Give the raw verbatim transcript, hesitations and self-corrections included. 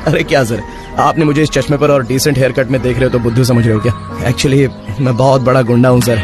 अरे क्या सर, आपने मुझे इस चश्मे पर और डिसेंट हेयर कट में देख रहे हो तो बुद्धू समझ रहे हो क्या? एक्चुअली मैं बहुत बड़ा गुंडा हूँ सर।